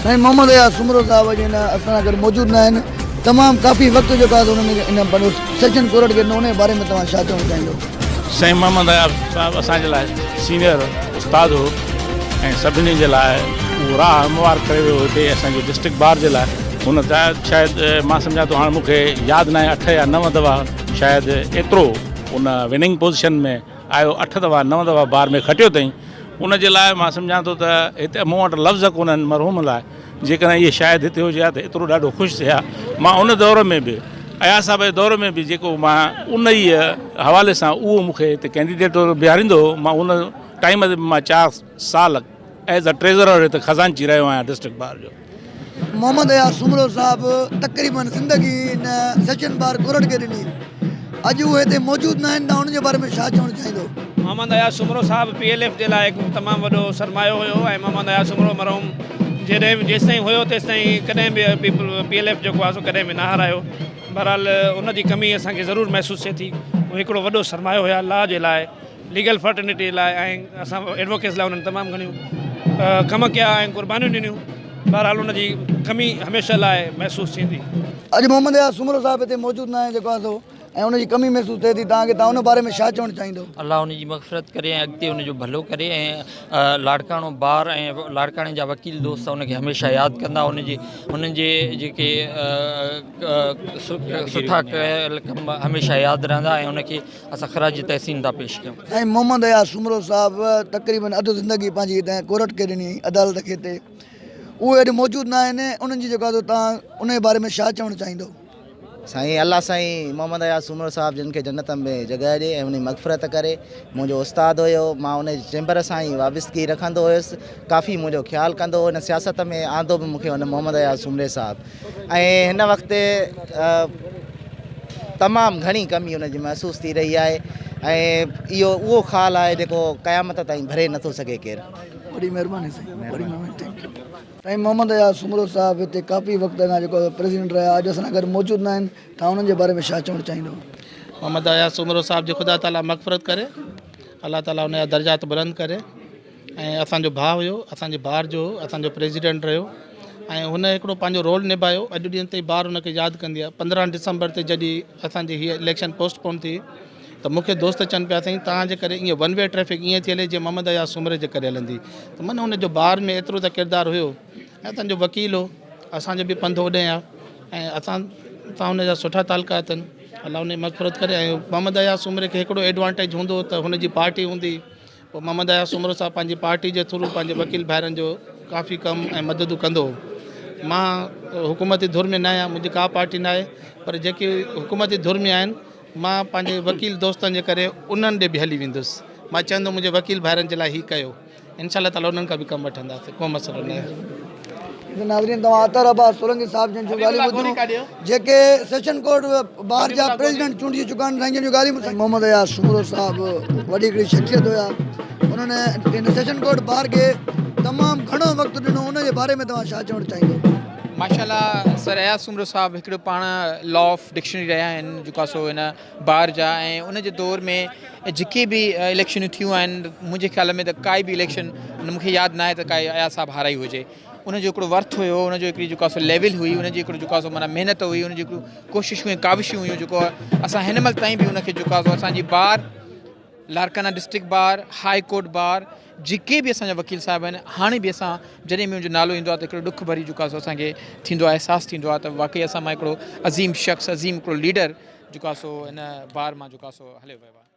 سائين محمد اياز سومرو صاحب اڄ هن اسان سان گڏ موجود نه آهن تمام ڪافي وقت جيڪو آهي انهن ان پنهنجو سيشن ڪورٽ کي ڏنو ان باري ۾ توهان ڇا چوڻ چاهيندو. سائين محمد اياز صاحب اسان جي لاء سينئر استاد هو ۽ سڀني جي لاء اهو راهه هموار ڪري ويو هتي اسان جي ڊسٽرڪٽ بار جي لاء هن شايد مان سمجهان ٿو هاڻ مون کي ياد ناهي اٺ يا نو دفعا شايد ايترو ان وننگ پوزيشن ۾ آيو اٺ دفعا نو دفعا بار ۾ کٽيو اٿئي ان جي لاء مان سمجهان ٿو ته هتي مون وٽ لفظ ڪونهن مرحوم لاء جيڪڏهن اهي شايد هتي هجي ها ته ايترو ڏاڍو خوش ٿئي ها مان ان دور ۾ به اياز صاحب جي دور ۾ به جيڪو مان ان ئي حوالي سان اهو مون کي هتي ڪينڊيڊيٽ طور بيهاريندو هو مان ان ٽائيم تي به مان چار سال ايز ا ٽريزرر هتي خزانچي رهيو آهيان ڊسٽرڪٽ بار جو. محمد اياز سومرو صاحب تقريبن زندگي هن سيشن بار ڪورٽ کي ڏني اڄ اهي هتي موجود ناهن توهان انهن جي باري ۾ ڇا چوڻ چاهيندو. محمد اياز سومرو صاحب پي ايل ايف جي لاء هڪ تمام وڏو سرمايو هيو ۽ محمد اياز سومرو مرحوم جڏهن به جيستائين هيو تيستائين ڪڏهن به پي ايل ايف جيڪو آهي سو ڪڏهن به نه هارايو بهرحال ان جي ڪمي اسان کي ضرور محسوس ٿئي ٿي هو هڪڙو وڏو سرمايو هيا لا جي لاء ليگل فرٽرنٽي لاء ۽ اسان ايڊووڪيٽس لاء انهن تمام گهڻيون ڪم ڪيا ۽ قربانيون ڏنيون بهرحال ان جي ڪمي هميشه لاء محسوس ٿيندي. اڄ محمد اياز سومرو صاحب هتي موجود ناهي جيڪو آهي سو ۽ ان جي ڪمي محسوس ٿئي ٿي توهان کي توهان ان باري ۾ ڇا چوڻ چاهيندو. الله ان جي مغفرت ڪري ۽ اڳتي ان جو ڀلو ڪري ۽ لاڙڪاڻو بار ۽ لاڙڪاڻي جا وڪيل دوست ان کي هميشه ياد ڪندا ان جي انهن جي جيڪي سٺا ڪيل ڪم هميشه ياد رهندا ۽ ان کي اسان خراج تحسين ٿا پيش ڪيون. سائين محمد اياز سومرو صاحب تقريبن اڌ زندگي پنهنجي هتي ڪورٽ کي ڏني عدالت کي هتي اهي اڄ موجود نه آهن انهن جي جيڪو آهي سو توهان ان جي باري ۾ ڇا چوڻ چاهيندو. سائين الله سائين محمد اياز سومرو صاحب جن کي جنت ۾ جڳهه ڏي ۽ انهي مغفرت ڪري منهنجو استاد هيو مان ان جي چيمبر سان ئي وابستگي رکندو هيس ڪافي منهنجو خيال ڪندو هو ان سياست ۾ آندو به مونکي ان محمد اياز سومري صاحب ۽ هن وقت تمام گهڻي ڪمي ان جي محسوس ٿي رهي آهي ۽ اهو اهو خال آهي جيڪو قيامت تائين ڀري نٿو سگهي ڪير. وڏي مهرباني سائين وڏي مهرباني thank you. سائين محمد اياز سومرو صاحب هتي ڪافي وقت کان جيڪو پريزيڊنٽ رهيا اڄ اسان سان گڏ موجود ناهن توهان انهن جي باري ۾ ڇا چوڻ چاهيندو. محمد اياز سومرو صاحب جي خدا تعالي مغفرت ڪري الله تعالي ان جا درجات بلند ڪري. ۽ اسان جو ڀاء هيو اسان جي بار جو اسان جو پريزيڊنٽ رهيو ۽ هن هڪڙو پنهنجو رول نڀايو اڄ ڏينهن تائين بار هن کي ياد ڪندي آهي 15 ڊسمبر تي جڏهن اسان جي هيء اليڪشن پوسٽ پون ٿي ته مون کي دوست چون پيا سائين توهان جي ڪري ائين ون وي ٽريفڪ ائين ٿي هلي جيئن محمد اياز سومري جي ڪري هلندي ته من هن جو بار ۾ ايترو ته ڪردار هيو ۽ اسان جو وڪيل هو اسان جو به پنڌ اوڏي آهي ۽ اسان سان هن جا سٺا تعلقات آهن الله هن جي مغفرت ڪري ۽ محمد اياز سومري کي هڪڙو ايڊوانٽيج هوندو هو ته هن جي پارٽي هوندي پوء محمد اياز سومرو صاحب پنهنجي پارٽي جي ٿرو پنهنجي وڪيل ڀائرن جو ڪافي ڪم ۽ مددون ڪندو هو. مان حڪومتي ڌر ۾ نه آهيان، منهنجي ڪا پارٽي نه آهي پر جيڪي حڪومتي ڌر ۾ آهن مان پنهنجي وڪيل دوستن جي ڪري انهن ڏي به هلي ويندس. مان چوندم منهنجي وڪيل ڀائرن جي لاء هي ڪيو. انشاء الله تعاليٰ انهن کان به ڪم وٺنداسين ڪو مسئلو نه آهي. ناظرين توهان اطهر عباس سولنگي صاحب جن جون ڳالهيون ٻڌيون جيڪي سيشن ڪورٽ بار جا پريزيڊنٽ چونڊجي چڪا آهن سائين جن جون ڳالهيون ٻڌيون. محمد اياز سومرو صاحب وڏي هڪڙي شخصيت هيا انهن هن سيشن ڪورٽ بار کي تمام گهڻو وقت ڏنو ان جي باري ۾ توهان ڇا چوڻ چاهيندو. ماشاءالله سر اياز سومرو صاحب هڪڙو پاڻ لا آف ڊڪشنري رهيا آهن جيڪو آهي سو هن بار جا ۽ ان جي دور ۾ جيڪي به اليڪشنون ٿيون آهن منهنجي خيال ۾ ته ڪائي به اليڪشن مون کي ياد ناهي ته ڪائي اياز صاحب هارائي هجي ان جو هڪڙو ورٿ هيو ان جو هڪڙي جيڪو آهي سو ليول هئي ان جي هڪڙو جيڪو آهي سو معنيٰ محنت هئي ان جي هڪڙيون ڪوششون ۽ ڪاوشون هيون جيڪو اسان هن مهل تائين به ان کي جيڪو آهي سو اسان جي bar Larkana district bar high court bar جيڪي به اسان جا وڪيل صاحب آهن هاڻي به اسان جڏهن به ان جو نالو ايندو آهي ته هڪڙو ڏک ڀري جيڪو آهي سو اسان کي ٿيندو آهي احساس ٿيندو آهي ته واقعي اسان مان هڪڙو عظيم شخص عظيم هڪڙو ليڊر جيڪو آهي سو هن بار مان جيڪو آهي سو هليو ويو آهي.